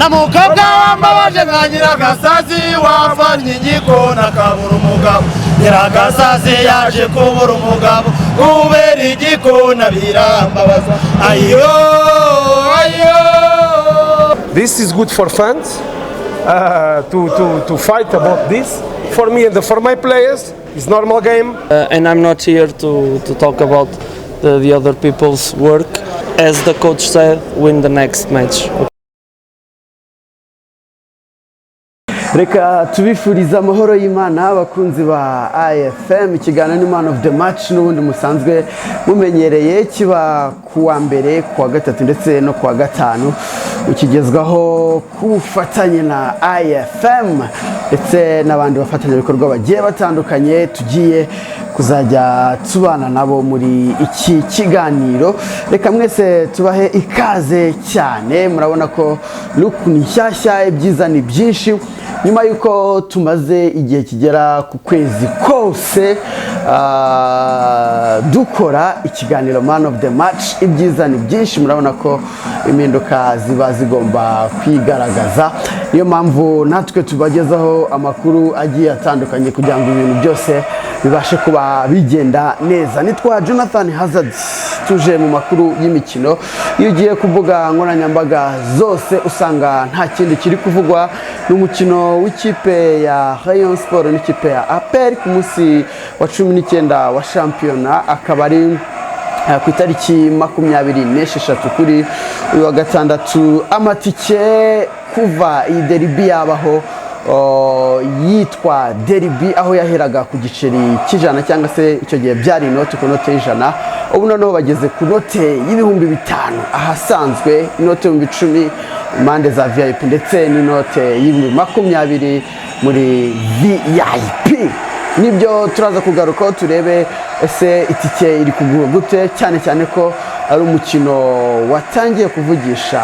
Na mukobwa wambabaje nka Nyiragasazi wafanye igikona akabura umugabo. Nyiragasazi yaje kubura umugabo kubera igikona, birambabaza, ayo ayo. This is good for fans to fight about this. For me and for my players, it's normal game. And I'm not here to talk about the other people's work. As the coach said, win the next match. Reka tubifurize amahoro y'Imana, abakunzi ba IFM. Ikiganiro ni Man of the Match n'ubundi musanzwe mumenyereye, kiba ku wa mbere, ku wa gatatu ndetse no ku wa gatanu, ukigezwaho ku bufatanye na IFM ndetse n'abandi bafatanyabikorwa bagiye batandukanye tugiye kuzajya tubana nabo muri iki kiganiro. Reka mwese tubahe ikaze cyane. Murabona ko look ni nshyashya, ibyiza ni byinshi, nyuma y'uko tumaze igihe kigera ku kwezi kose dukora ikiganiro Man of the Match. Ibyiza ni byinshi, murabona ko impinduka ziba zigomba kwigaragaza. Niyo mpamvu natwe tubagezaho amakuru agiye atandukanye kugira ngo ibintu byose bibashe kuba bigenda neza. Nitwa Jonathan Hazard, tuje mu makuru y'imikino. Iyo ugiye ku mbuga nkoranyambaga zose usanga nta kindi kiri kuvugwa, ni umukino w'ikipe ya Rayon Sport n'ikipe ya APR ku munsi wa 19 wa shampiyona, akaba ari ku itariki 26 kuri uyu wa gatandatu. Amatike kuva iyi derby yabaho, yitwa derby, aho yaheraga ku giceri cy'ijana, cyangwa se icyo gihe byari inoti, ku note y'ijana, ubu noneho bageze ku note y'ibihumbi 5 ahasanzwe, inote y'ibihumbi 10 impande za VIP, ndetse n'inote y'ibihumbi 20 muri VIP. Nibyo turaza kugarukaho, turebe ese itike iri kugura gute, cyane cyane ko ari umukino watangiye kuvugisha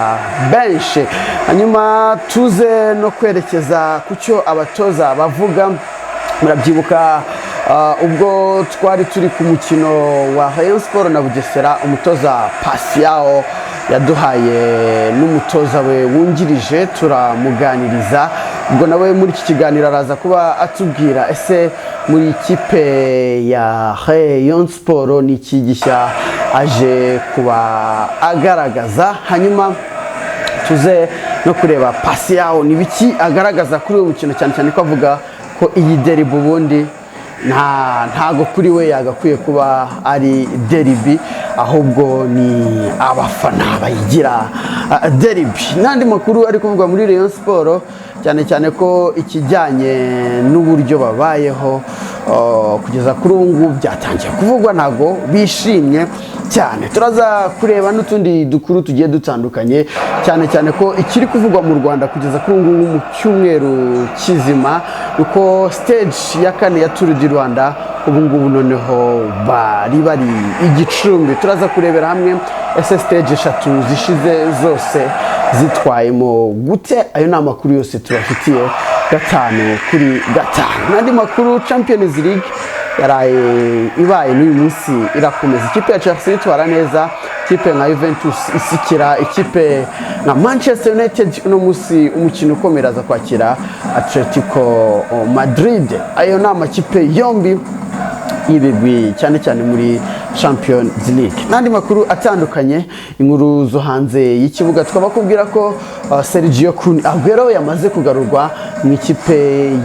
benshi. Hanyuma tuze no kwerekeza ku cyo abatoza bavuga. Murabyibuka ubwo twari turi ku mukino wa Rayon Sport na Bugesera, umutoza Pasiyaho yaduhaye n'umutoza we wungirije turamuganiriza. Ubwo nawe muri iki kiganiro araza kuba atubwira ese muri ikipe ya Rayon Sport ni iki gishya aje kuba agaragaza. Hanyuma tuze no kureba Pasiyaho ni biki agaragaza kuri uyu mukino, cyane cyane ko avuga ko iyi derby ubundi ntago kuri we yagakwiye kuba ari derby, ahubwo ni abafana bayigira derby. N'andi makuru ari kuvugwa muri Rayon Sport, cyane cyane ko ikijyanye n'uburyo babayeho kugeza kuri ubu ngubu byatangiye kuvugwa, ntabwo bishimye cyane. Turaza kureba n'utundi dukuru tugiye dutandukanye, cyane cyane ko ikiri kuvugwa mu Rwanda kugeza kuri ubu ngubu mu cyumweru kizima, uko stage ya kane ya Tour du Rwanda ubu ngubu noneho bari i Gicumbi. Turaza kurebera hamwe ese stage eshatu zishize zose zitwayemo gute. Ayo ni amakuru yose tubafitiye gatanu kuri gatanu. N'andi makuru, Champions League yaraye ibaye, n'uyu munsi irakomeza. Ikipe ya Chelsea itwara neza, ikipe nka Juventus isikira ikipe nka Manchester United. Uno munsi umukino ukomeye aza kwakira Atletico Madrid. Ayo ni amakipe yombi y'ibigwi, cyane cyane muri Champions League. N'andi makuru atandukanye, inkuru zo hanze y'ikibuga, twabakubwira ko Sergio Kun Aguero yamaze kugarurwa mu ikipe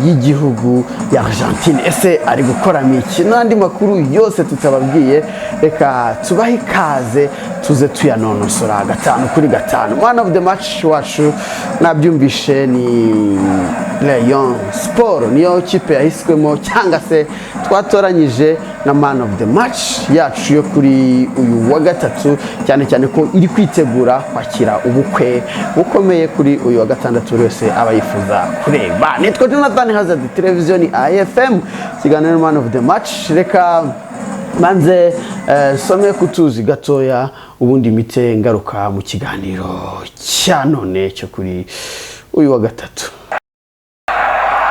y'igihugu ya Argentine. Ese ari gukora iki? N'andi makuru yose tutababwiye, reka tubahe ikaze tuze tuyanonosora gatanu kuri gatanu. Man of the match wacu mwabyumvishe ni Rayon Sport, niyo kipe yahiswemo cyangwa se twatoranyije na man of the match yacu yo kuri uyu wa gatatu, cyane cyane ko iri kwitegura kwakira ubukwe bukomeye kuri uyu wa gatandatu, buri wese aba yifuza kureba. Nitwa Jonathan Hazard, televiziyo ni IFM, ikiganiro Man of the Match. Reka manze some kutuzi gatoya, ubundi mite ngaruka mu kiganiro cya none cyo kuri uyu wa gatatu.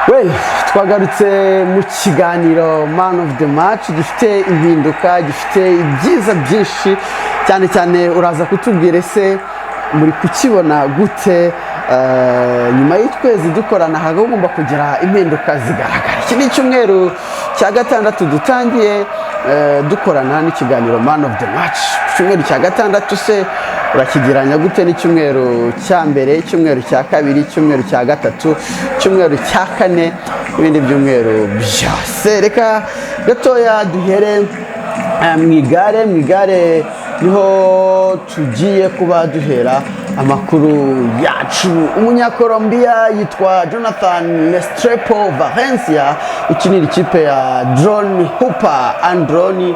Well, twagarutse mu kiganiro Man of the Match gifite impinduka, gifite ibyiza byinshi cyane cyane. Uraza kutubwira ese muri kukibona gute. Nyuma y'ukwezi dukorana hagomba kugira impinduka zigaragara. Iki ni icyumweru cya gatandatu dutangiye dukorana n'ikiganiro Man of the Match. Ku cyumweru cya gatandatu se urakigereranya gute n'icyumweru cya mbere, icyumweru cya kabiri, icyumweru cya gatatu, icyumweru cya kane n'ibindi byumweru byose? Reka gatoya duhere mu igare. Mu igare niho tugiye kuba duhera amakuru yacu. Umunyakolombiya yitwa Jonathan Restrepo Valencia, ukinira ikipe ya Drone Hooper Androni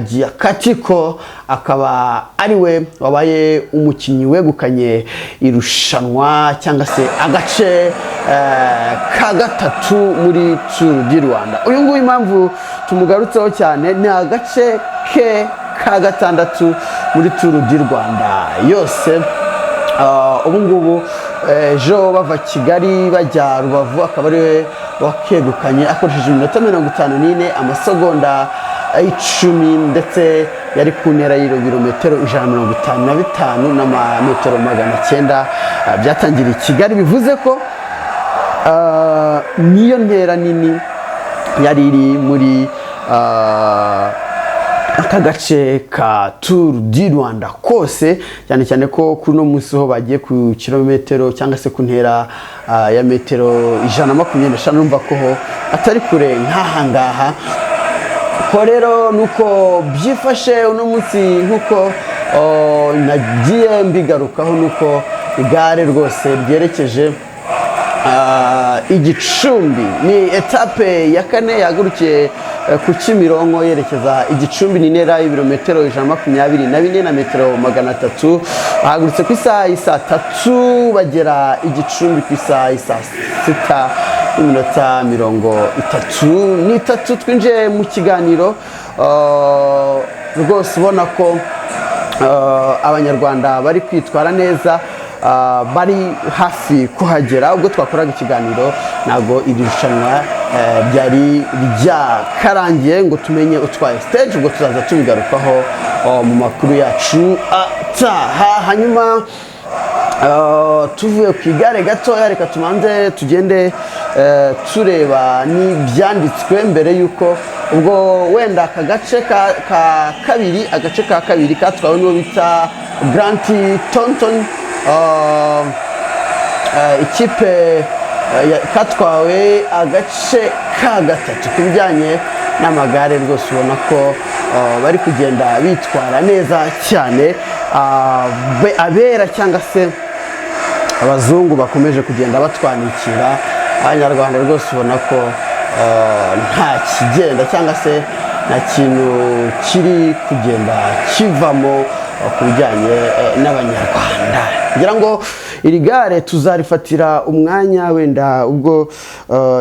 Giocattoli, akaba ariwe wabaye umukinnyi wegukanye irushanwa cyangwa se agace ka gatatu muri Tour du Rwanda. Uyu nguyu, impamvu tumugarutseho cyane, ni agace ke ka gatandatu muri Tour du Rwanda yose. Ubu ngubu ejo bava Kigali bajya Rubavu, akaba ariwe wakegukanye akoresheje iminota 54, amasegonda 10, ndetse yari ku ntera y'ibirometero 155 n'amametero 900. Byatangiriye i Kigali, bivuze ko niyo ntera nini yari iri muri aka gace ka Tour du Rwanda kose, cyane cyane ko kuri uno munsi ho bagiye ku kilometero cyangwa se ku ntera ya metero 125. Urumva ko ho atari kure nk'aha ngaha. Ko rero nuko byifashe uno munsi, nk'uko nagiye mbigarukaho, nuko igare rwose ryerekeje Igicumbi. Ni etape ya kane, yahagurukiye ku Kimironko yerekeza Igicumbi. Ni intera y'ibirometero 124 na metero 300. Bahagurutse ku isaha y'isaa 3, bagera Igicumbi ku isaha y'isaa 6:33. Twinjiye mu kiganiro, rwose ubona ko Abanyarwanda bari kwitwara neza, bari hafi kuhagera. Ubwo twakoraga ikiganiro ntabwo iri rushanwa ryari ryakarangiye ngo tumenye utwaye stage. Ubwo tuzaza tubigarukaho mu makuru yacu ataha. Hanyuma tuvuye ku igare gatoya, reka tubanze tugende tureba n'ibyanditswe mbere y'uko ubwo wenda aka gace ka kabiri, agace ka kabiri katwawe n'uwo bita Grant Thornton. Ikipe katwawe agace ka gatatu. Ku bijyanye n'amagare rwose ubona ko bari kugenda bitwara neza cyane. Abera cyangwa se abazungu bakomeje kugenda batwanikira Abanyarwanda. Rwose ubona ko nta kigenda cyangwa se nta kintu kiri kugenda kivamo ku bijyanye n'Abanyarwanda. Ngira ngo iri gare tuzarifatira umwanya wenda ubwo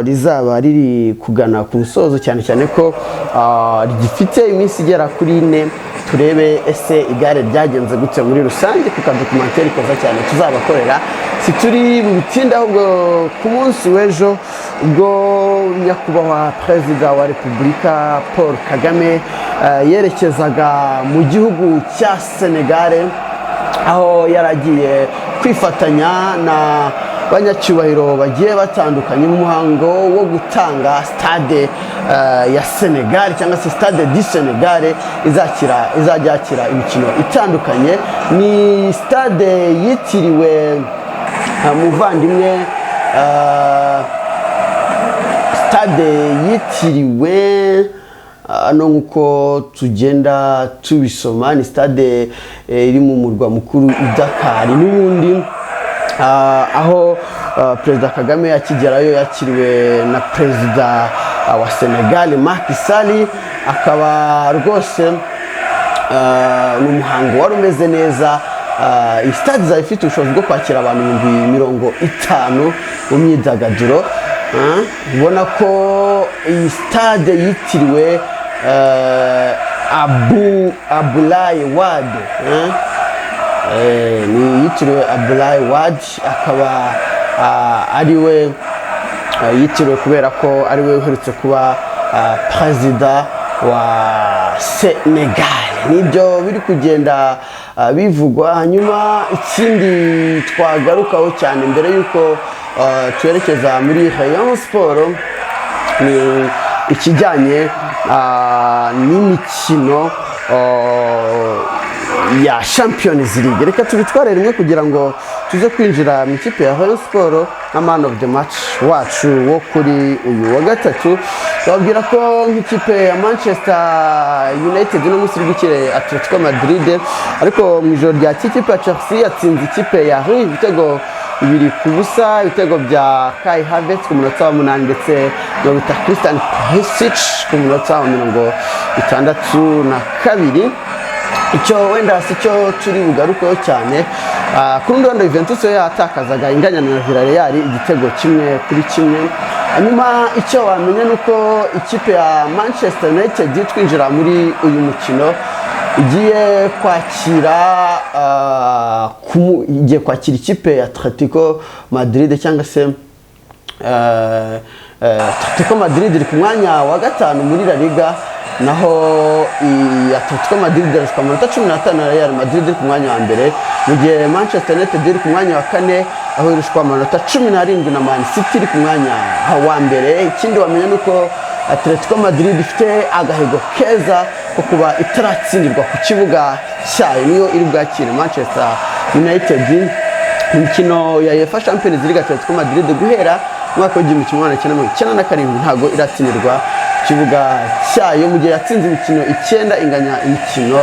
rizaba riri kugana ku musozo, cyane cyane ko rigifite iminsi igera kuri 4. Turebe ese igare ryagenze gute muri rusange ku kadocumentary keza cyane tuzabakorera. Si turi bubitinde, ahubwo ku munsi w'ejo, ubwo Nyakubahwa Perezida wa Repubulika Paul Kagame yerekezaga mu gihugu cya Senegale, aho yari agiye kwifatanya na banyacyubahiro bagiye batandukanye mu muhango wo gutanga stade ya Senegal cyangwa se Stade du Senegal izakira, izajya yakira imikino itandukanye. Ni stade yitiriwe muvandimwe, stade yitiriwe hano nk'uko tugenda tubisoma, ni stade iri mu murwa mukuru i Dakar n'ubundi. Aho Perezida Kagame akigerayo yakiriwe na Perezida wa Senegal Macky Sall, akaba rwose ni umuhango wari umeze neza. Iyi stade izaba ifite ubushobozi bwo kwakira abantu 50,000 mu myidagaduro. Ubona ko iyi stade yitiriwe Abu Abdoulaye Wade, ni yitiriwe Abdoulaye Wade, akaba ariwe yitiriwe kubera ko ariwe uherutse kuba perezida. wa Senegal. Nibyo biri kugenda bivugwa. Hanyuma ikindi twagarukaho cyane mbere yuko twerekeza muri Rayon Sport ni ikijyanye n'imikino ya Champions League. Reka tubitware rimwe kugira ngo tuze kwinjira mu ikipe ya Rayon Sport nka man of the match wacu wo kuri uyu wa gatatu. Babwira ko nk'ikipe ya Manchester United no munsi iri Atletico Madrid, ariko mu ijoro rya ikipe ya Chelsea yatsinze ikipe ya Rennes ibitego 2-0, ibitego bya Kai Havertz ku munota wa 8 ndetse na bita Christian Pulisic ku munota wa 62. Icyo wenda si cyo turi bugarukeho cyane. Ku rundi ruhande Juventus yo yatakazaga inganya na Villarreal igitego 1-1. Hanyuma icyo wamenya ni uko ikipe ya Manchester United twinjira muri uyu mukino igiye kwakira igiye kwakira ikipe ya Atletico Madrid, cyangwa se Atletico Madrid iri ku mwanya wa 5 muri La Liga, naho Atletico Madrid irashwa amanota 15 na Real Madrid iri ku mwanya wa mbere, mu gihe Manchester United iri ku mwanya wa 4 aho irushwa amanota 17 na Man City iri ku mwanya wa mbere. Ikindi wamenya ni uko Atletico Madrid ifite agahigo keza ko kuba itaratsindirwa ku kibuga cyayo, niyo iri bwakire Manchester United mu mikino ya UEFA Champions League. Atletico Madrid guhera mwaka w'1997 ntago iratsindirwa kibuga cyayo, mu gihe yatsinze imikino 9 inganya imikino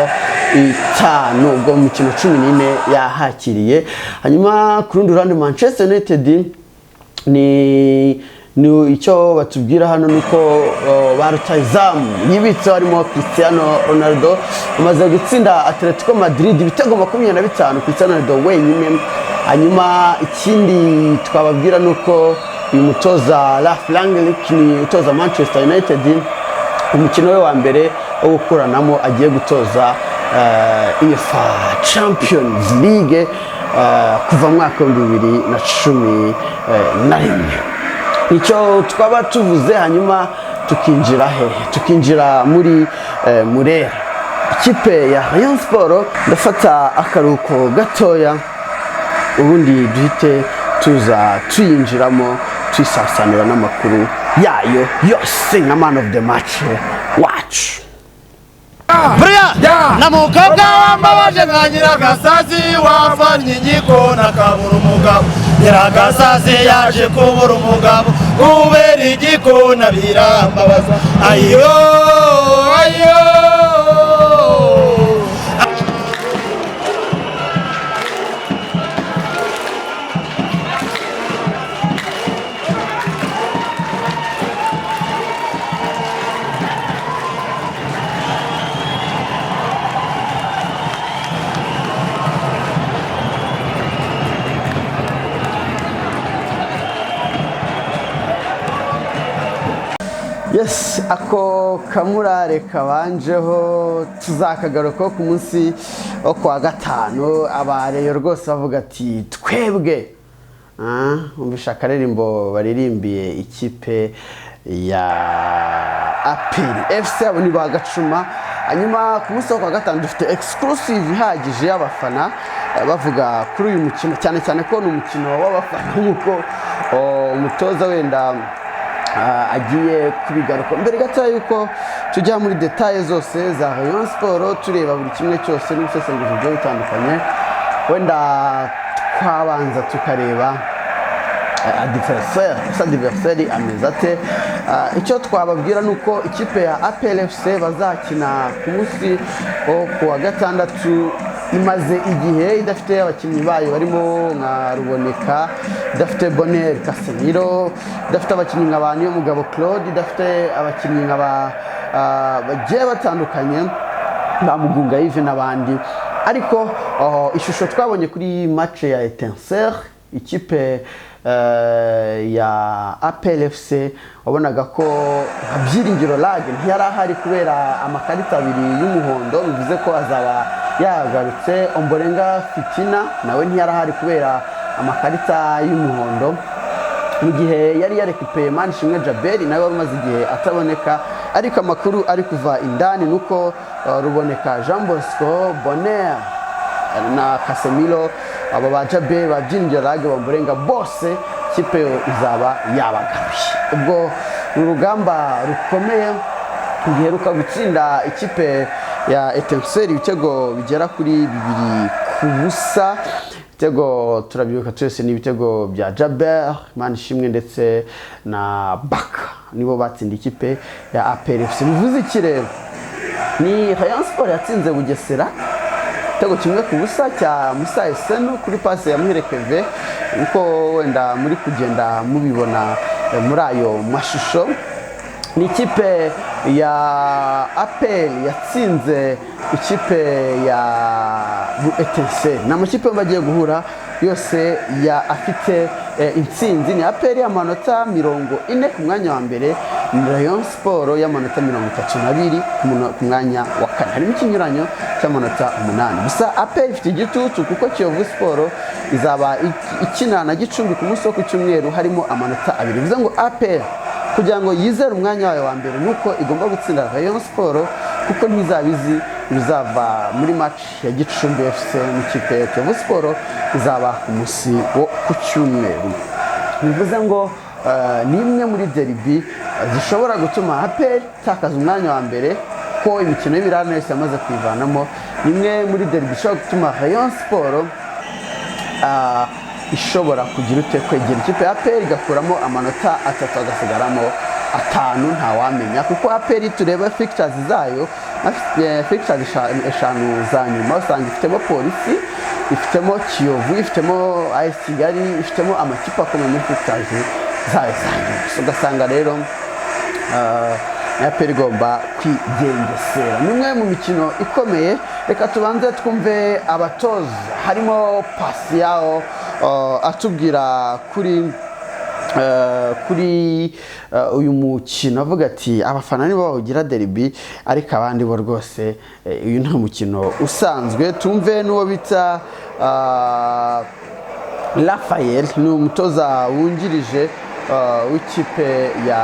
5, ubwo mu mikino 14 yahakiriye. Hanyuma ku rundi ruhande Manchester United ni icyo batubwira hano nuko ba rutahizamu yibitse harimo Cristiano Ronaldo amaze gutsinda Atletico Madrid ibitego 25, Cristiano Ronaldo wenyine. Hanyuma ikindi twababwira nuko uyu mutoza Ralf Rangnick ni utoza Manchester United, umukino we wa mbere wo gukuranamo agiye gutoza UEFA Champions League kuva mu mwaka wa 2011. Icyo twaba tuvuze. Hanyuma tukinjira hehe? Tukinjira muri Murera, ikipe ya Rayon Sport. Ndafata akaruhuko gatoya ubundi duhite tuza tuyinjiramo tuyisasanira n'amakuru yayo yose nka man of the match wacu. Na mukobwa wambabaje nka Nyiragasazi wafanye igikona akabura umugabo. Nyiragasazi yaje kubura umugabo kubera igikona birambabaza. Ayo ayo. Yes, ako kamurare kabanjeho tuzakagarukaho ku munsi wo kuwa gatanu. Abareyo rwose bavuga ati twebwe umvisha akaririmbo baririmbiye ikipe ya APR FC, abo ni bagacuma. Hanyuma ku munsi wo kuwa gatanu dufite exclusive ihagije y'abafana bavuga kuri uyu mukino, cyane cyane ko ni umukino w'abafana nk'uko umutoza wenda agiye kubigaruka. Mbere gato yuko tujya muri details zose za Rayon Sport tureba buri kimwe cyose n'ubusesenguzi bugiye butandukanye, wenda twabanza tukareba adversaire ameze ate. Icyo twababwira nuko ikipe ya APR FC bazakina ku munsi wo kuwa gatandatu imaze igihe idafite abakinnyi bayo barimo nka Ruboneka, idafite Bonheur Casemiro, idafite abakinnyi nka ba Niyomugabo Claude, idafite abakinnyi nka ba bagiye batandukanye ba Mugunga Yves n'abandi. Ariko ishusho twabonye kuri match ya Etincelle, ikipe ya APR FC wabonaga ko nka Byiringiro Lague ntiyari ahari kubera amakarita abiri y'umuhondo, bivuze ko azaba yagarutse. Ombolenga Fitina nawe ntiyari ahari kubera amakarita y'umuhondo, mu gihe yari yarekupeye Manishimwe Jaberi nawe wari umaze igihe ataboneka. Ariko amakuru ari kuva indani nuko Ruboneka Jean Bosco, Bonheur na Casemiro, aba ba Jabe ba Byiringiro Bamburenga bose kipe izaba yabagaruye. Ubwo ni urugamba rukomeye. Giheruka gutsinda ikipe ya Etincelle ibitego bigera kuri 2-0. Ibitego turabyibuka twese, ni ibitego bya Jaber Manishimwe ndetse na Baka, nibo batsinda ikipe ya APR FC. Bivuze iki rero? Ni Rayon Sport yatsinze Bugesera igitego 1-0 cya Musa Esenu kuri passe ya Muhire Keve, uko wenda muri kugenda mubibona muri ayo mashusho. Ni ikipe ya APR yatsinze ikipe ya Etincelle. Ni amakipe yombi agiye guhura yose ya afite intsinzi. Ni APR y'amanota 40 ku mwanya wa mbere, ni Rayon Sport y'amanota 32 ku mwanya wa kane. Harimo ikinyuranyo cy'amanota 8 gusa. APR ifite igitutu kuko Kiyovu Sport izaba ikina na Gicumbi ku munsi wo ku cyumweru, harimo amanota 2. Bivuze ngo APR kugira ngo yizere umwanya wayo wa mbere nuko igomba gutsinda Rayon Sport, kuko ntizabizi bizava muri match ya Gicumbi FC n'ikipe ya Kiyovu Sport izaba ku munsi wo ku cyumweru. Bivuze ngo ni imwe muri derby zishobora gutuma APR itakaza umwanya wa mbere, ko imikino y'ibirarane yose yamaze kuyivanamo. Ni imwe muri derby ishobora gutuma Rayon Sport ishobora kugira ute kwegera ikipe ya APR igakuramo amanota 3 agasigaramo 5. Ntawamenya, kuko APR tureba fixtures zayo, fixtures 5 za nyuma, usanga ifitemo Polisi, ifitemo Kiyovu, ifitemo AS Kigali, ifitemo amakipe akomeye muri fixtures zayo za nyuma. Ugasanga rero APR igomba kwigengesera. Ni umwe mu mikino ikomeye. Reka tubanze twumve abatoza, harimo Pasiao atubwira kuri uyu mukino, avuga ati abafana nibo bawugira derby, ariko abandi bo rwose uyu nta mukino usanzwe. Tumve n'uwo bita Rafael, ni umutoza wungirije w'ikipe ya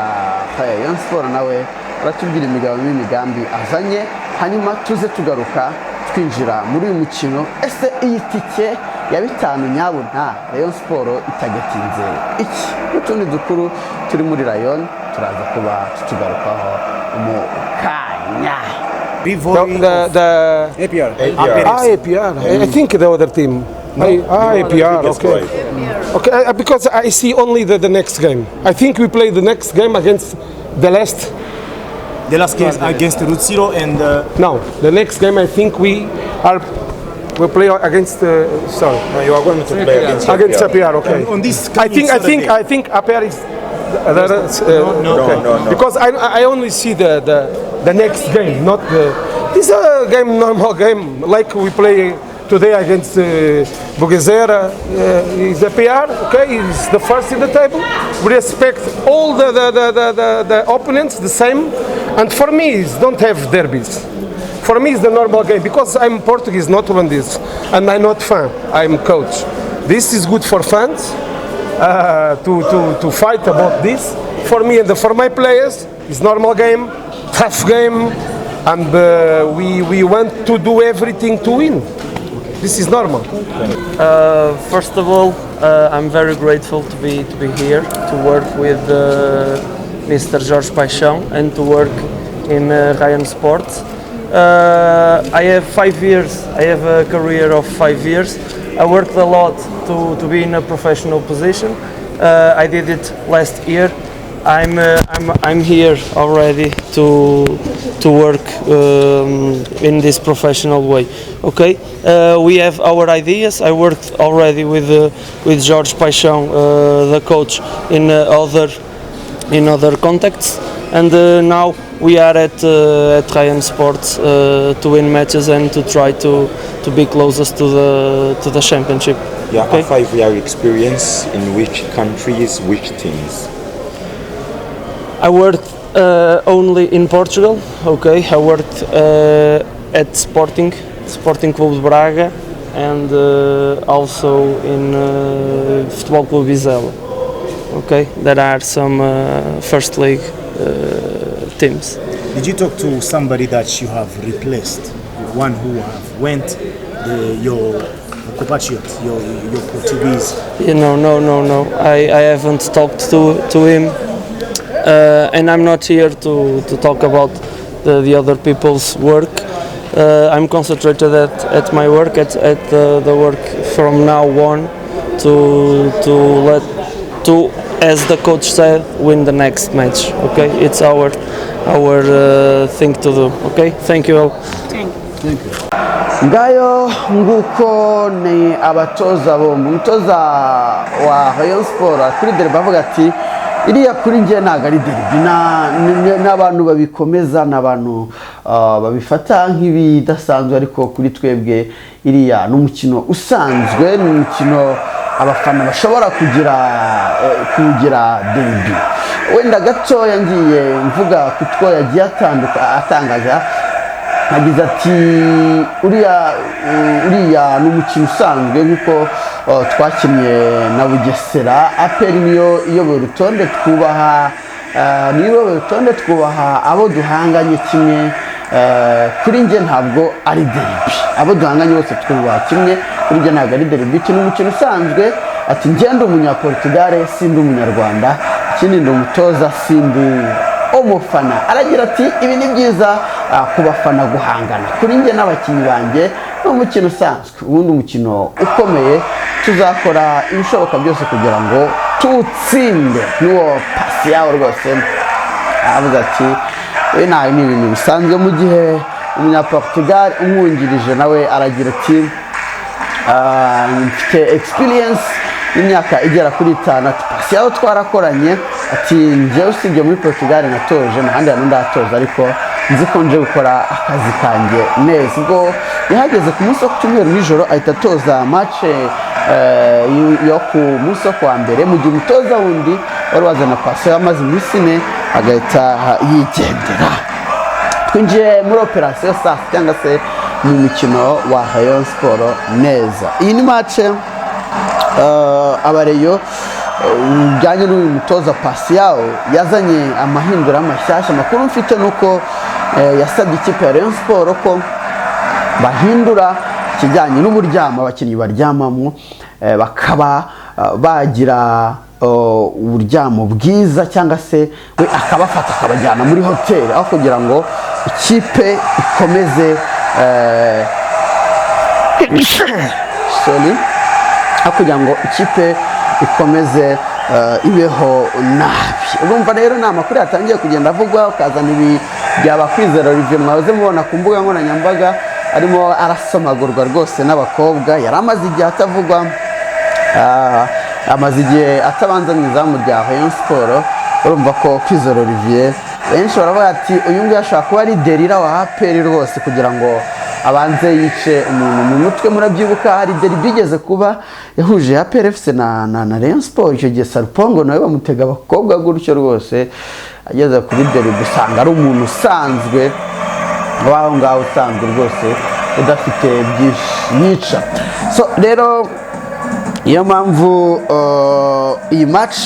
Rayon Sport, nawe aratubwira imigabo n'imigambi azanye, hanyuma tuze tugaruka twinjira muri uyu mukino. Ese iyi tike ya 5 nyabuna Rayon Sport itagatinze iki? N'utundi dukuru turi muri Rayon turaza kuba tutugarukaho mu kanya. The APR. APR. I think the other team. APR, okay. Okay, because I see only the next game. I think we play the next game against the last. The last game against Rutsiro and... No, the next game I think we play against... sorry. No, you are going to play against APR. Okay. On this I think APR is... No. Because I only see the next game, not the... This is a game, normal game, like we play today against Bugesera. Is APR, okay, is the first in the table. We respect all the opponents the same. And for me, it's don't have derbies. For me, it's the normal game, because I'm Portuguese, not Rwandese, and I'm not fan, I'm coach. This is good for fans to fight about this. For me and for my players, it's normal game, tough game, and we want to do everything to win. This is normal. First of all, I'm very grateful to be here, to work with Mr. Jorge Paixão and to work in Rayon Sports. I have 5 years. I have a career of 5 years. I worked a lot to be in a professional position. I did it last year. I'm here already to work in this professional way. Okay, we have our ideas. I worked already with Jorge Paixão, the coach, in other contexts, and now we are at Rayon Sports to win matches and to try to be closest to the championship. Yeah, okay? A 5-year experience in which countries, which teams? I worked only in Portugal. Okay, I worked at Sporting Clube de Braga, and also in Futebol Clube Vizela. Okay, there are some first league teams. Did you talk to somebody that you have replaced, one who have went your compatriot, your Portuguese? No. I haven't talked to him, and I'm not here to talk about the other people's work. I'm concentrated at my work, at the work from now on, to, as the coach said, win the next match. Okay, it's our thing to do. Okay, thank you all. Ngayo nguko, ni abatoza bombi. Umutoza wa Rayon Sport kuri derby avuga ati: "Iriya kuri njye ntabwo ari derby, n'abantu babikomeza, ni abantu babifata nk'ibidasanzwe, ariko kuri twebwe iriya ni umukino usanzwe, ni umukino abafana bashobora kugira derby." Wenda gatoya ngiye mvuga ku two yagiye atangaza. Agize ati: Uriya ni umukino usanzwe nk'uko twakinnye na Bugesera. APR niyo iyoboye urutonde, twubaha, niyo iyoboye urutonde, twubaha abo duhanganye kimwe. Kuri njye ntabwo ari derby, abo duhanganye bose twubaha kimwe. Kuri njye ntabwo ari derby, ni umukino usanzwe." Ati: "Njye ndi Umunyaportugal, sindi Umunyarwanda, ikindi ndi umutoza, sindi umufana." Aragira ati: "Ibi ni byiza ku bafana guhangana. Kuri njye n'abakinnyi banjye ni umukino usanzwe. Ubundi umukino ukomeye tuzakora ibishoboka byose kugira ngo tuwutsinde." N'uwo pasi yawo rwose aravuze ati: "Ibi ntayo ni ibintu bisanzwe." Mu gihe Umunyaportugal umwungirije nawe aragira ati: "Mfite experience y'imyaka igera kuri 5." Ati: "Pasi yaho twarakoranye." Ati: "Njyewe usibye muri Portugal natoje, n'ahandi hantu ndatoza, ariko nzi ko nje gukora akazi kanjye neza." Ubwo yahageze ku munsi wo ku cyumweru nijoro, ahita atoza match yo ku munsi wo kuwa mbere, mu gihe umutoza wundi wari wazana pasi yamaze iminsi 4 agahita yigendera. Twinjiye muri operasiyo sasa, cyangwa se mu mukino wa Rayon Sport neza. Iyi ni match abareyo bijyanye n'uyu mutoza Pasiyawo yazanye amahindura mashyashya. Amakuru mfite ni uko yasabye ikipe ya Rayon Sport ko bahindura ikijyanye n'uburyamo abakinnyi baryamamo, bakaba bagira uburyamo bwiza, cyangwa se we akabafata akabajyana muri hoteli aho kugira ngo ikipe ikomeze, sorry, aho kugira ngo ikipe ikomeze ibeho nabi. Urumva rero ni amakuru yatangiye kugenda avugwa, ukazana ibi byaba Kwizera Olivier mwahoze mubona ku mbuga nkoranyambaga arimo arasomagurwa rwose n'abakobwa. Yari amaze igihe atavugwa, amaze igihe atabanza mu izamu rya Rayon Sport. Urumva ko Kwizera Olivier, benshi baravuga ati: "Uyu nguyu ashobora kuba ari derira wa APR rwose kugira ngo abanze yice umuntu mu mutwe." Murabyibuka, hari derby igeze kuba yahuje APR FC na Rayon Sport. Icyo gihe Sarupongo nawe bamutega abakobwa gutyo rwose, ageze kuri derby usanga ari umuntu usanzwe w'aho ngaho, usanzwe rwose, udafite byinshi yica. So rero niyo mpamvu iyi match,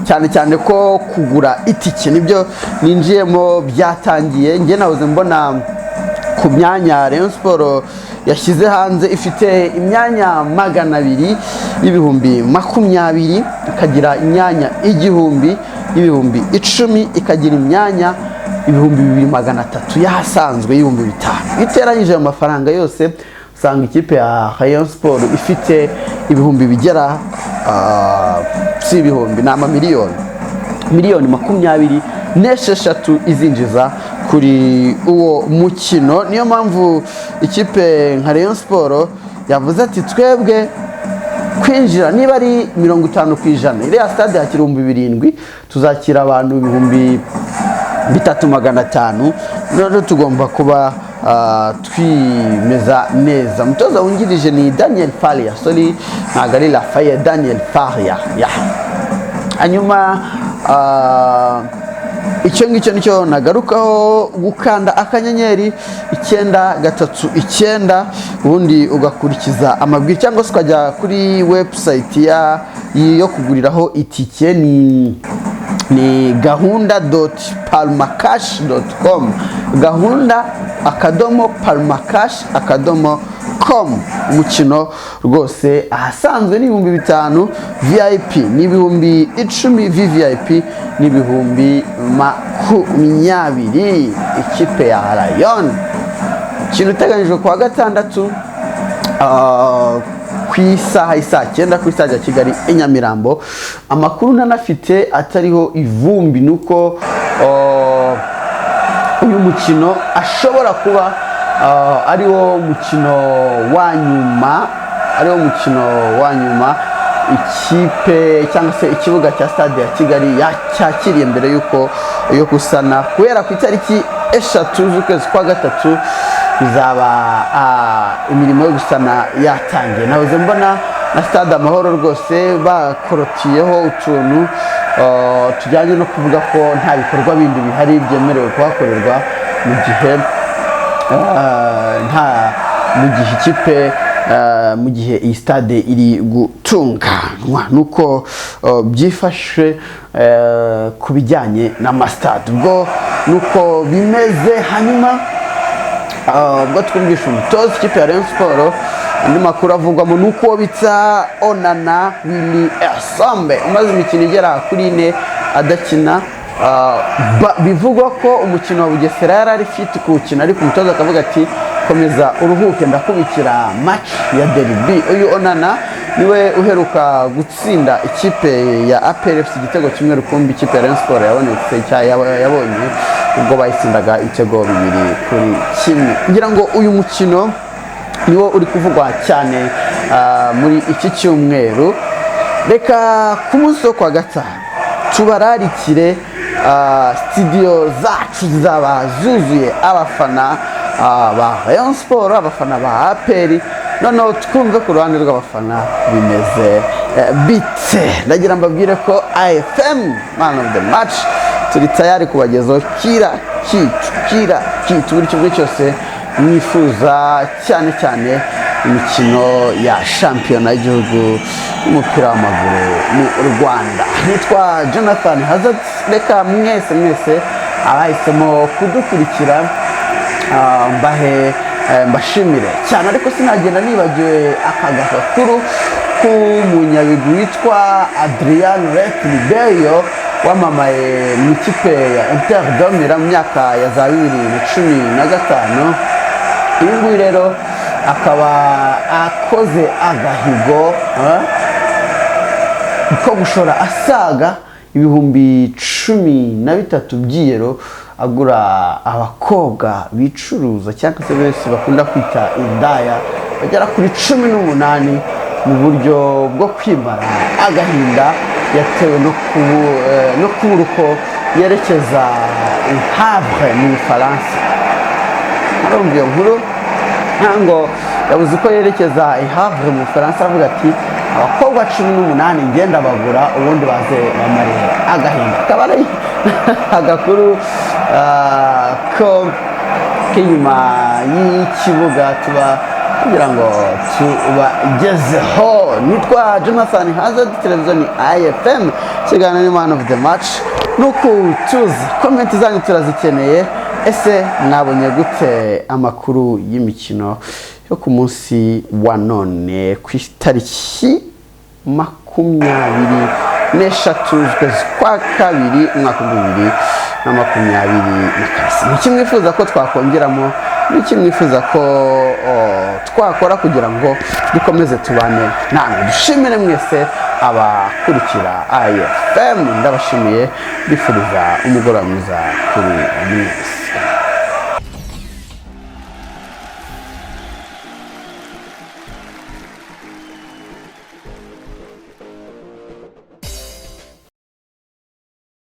cyane cyane ko kugura itike nibyo ninjiyemo byatangiye. Njye nahoze mbona ku myanya Rayon Sport yashyize hanze, ifite imyanya 200 y'ibihumbi 20, ikagira imyanya 1000 y'ibihumbi 10, ikagira imyanya 2300 y'ahasanzwe y'ibihumbi 5. Iyo uteranyije ayo mafaranga yose, usanga ikipe ya Rayon Sport ifite ibihumbi bigera, si ibihumbi, ni amamiliyoni, miliyoni 26 izinjiza kuri uwo mukino. Niyo mpamvu ikipe nka Rayon Sport yavuze ati: "Twebwe kwinjira niba ari 50%, iriya stade yakira 7,000, tuzakira abantu 3,500, noneho tugomba kuba twimeza neza." Umutoza wungirije ni Daniel Faria, sorry, ntabwo ari Rafael, Daniel Faria, yeah. Hanyuma icyo ngicyo nicyo nagarukaho: gukanda *939, ubundi ugakurikiza amabwiriza, cyangwa se ukajya kuri website yo kuguriraho itike ni Ni gahunda.palmacash.com, gahunda.palmacash.com. Umukino rwose ahasanzwe ni 5000, VIP ni 10,000, VVIP ni 20,000. Ikipe ya Rayon, umukino uteganyijwe kuwa gatandatu ku isaha y'isaa 9 ku isaha ya Kigali i Nyamirambo. Amakuru nanafite atariho ivumbi ni uko uyu mukino ashobora kuba ariwo mukino wa nyuma, ariwo mukino wa nyuma ikipe cyangwa se ikibuga cya Stade ya Kigali cyakiriye mbere y'uko yo gusana, kubera ku itariki 3 z'ukwezi kwa gatatu bizaba imirimo yo gusana yatangiye. Nahoze mbona na Stade Amahoro rwose bakorotiyeho utuntu tujyanye no kuvuga ko nta bikorwa bindi bihari byemerewe kuhakorerwa mu gihe nta mu gihe ikipe mu gihe iyi stade iri gutunganywa. Nuko byifashe ku bijyanye n'amasitade, ubwo nuko bimeze. Hanyuma ubwo twumvisha umutoza ikipe ya Rayon Sport, andi makuru avugwamo ni uko bita Onana Willy Essombe umaze imikino igera kuri ine adakina. Bivugwa ko umukino wa Bugesera yari ari fit kuwukina, ariko umutoza akavuga ati: "Komeza uruhuke, ndakubikira match ya derby." Uyu Onana niwe uheruka gutsinda ikipe ya APR FC igitego kimwe rukumbi ikipe ya Rayon Sport yabonetse yabonye ubwo bayitsindaga ibitego 2-1. Ngira ngo uyu mukino niwo uri kuvugwa cyane muri iki cyumweru. Reka ku munsi wo kwa gatanu tubararikire, studio zacu zizaba zuzuye abafana ba Rayon Sport, abafana ba APR, noneho twumve ku ruhande rw'abafana bimeze bite. Ndagira mbabwire ko IFM Man of the Match turi tayari kubagezaho kira kitu, kira kitu, buri kimwe cyose mwifuza, cyane cyane imikino ya shampiyona y'igihugu y'umupira w'amaguru mu Rwanda. Nitwa Jonathan Hazard. Reka mwese mwese abahisemo kudukurikira mbahe mbashimire cyane, ariko sinagenda nibagiwe aka gakuru k'umunyabigwi witwa Adrian Let Ribeiro wamamaye mu ikipe ya Inter de Milan mu myaka ya za 2015. Uyu nguyu rero akaba akoze agahigo ko gushora asaga 13,000 by'iyero agura abakobwa bicuruza, cyangwa se benshi bakunda kwita indaya, bagera kuri 18, mu buryo bwo kwimara agahinda yatewe no kubura uko yerekeza i Havre mu Bufaransa. Urumva iyo nkuru ntango yabuze uko yerekeza i Havre mu Bufaransa, avuga ati: "Abakobwa 18 ngenda bagura, ubundi baze bamare agahinda." Akaba ari agakuru ko k'inyuma y'ikibuga tuba kugira ngo tubagezeho. Nitwa Jonathan Hazard, televiziyo ni IFM, ikiganiro ni Man of the Match. Nuku tuzi comment zanyu turazikeneye. Ese mwabonye gute amakuru y'imikino yo ku munsi wa none, ku itariki 23 z'ukwezi kwa kabiri, umwaka 2022? Ni iki mwifuza ko twakongeramo? Ni iki mwifuza ko twakora kugira ngo dukomeze tubane namwe? Dushimire mwese abakurikira IFM. Ndabashimiye, mbifuriza umugoroba mwiza kuri mwese.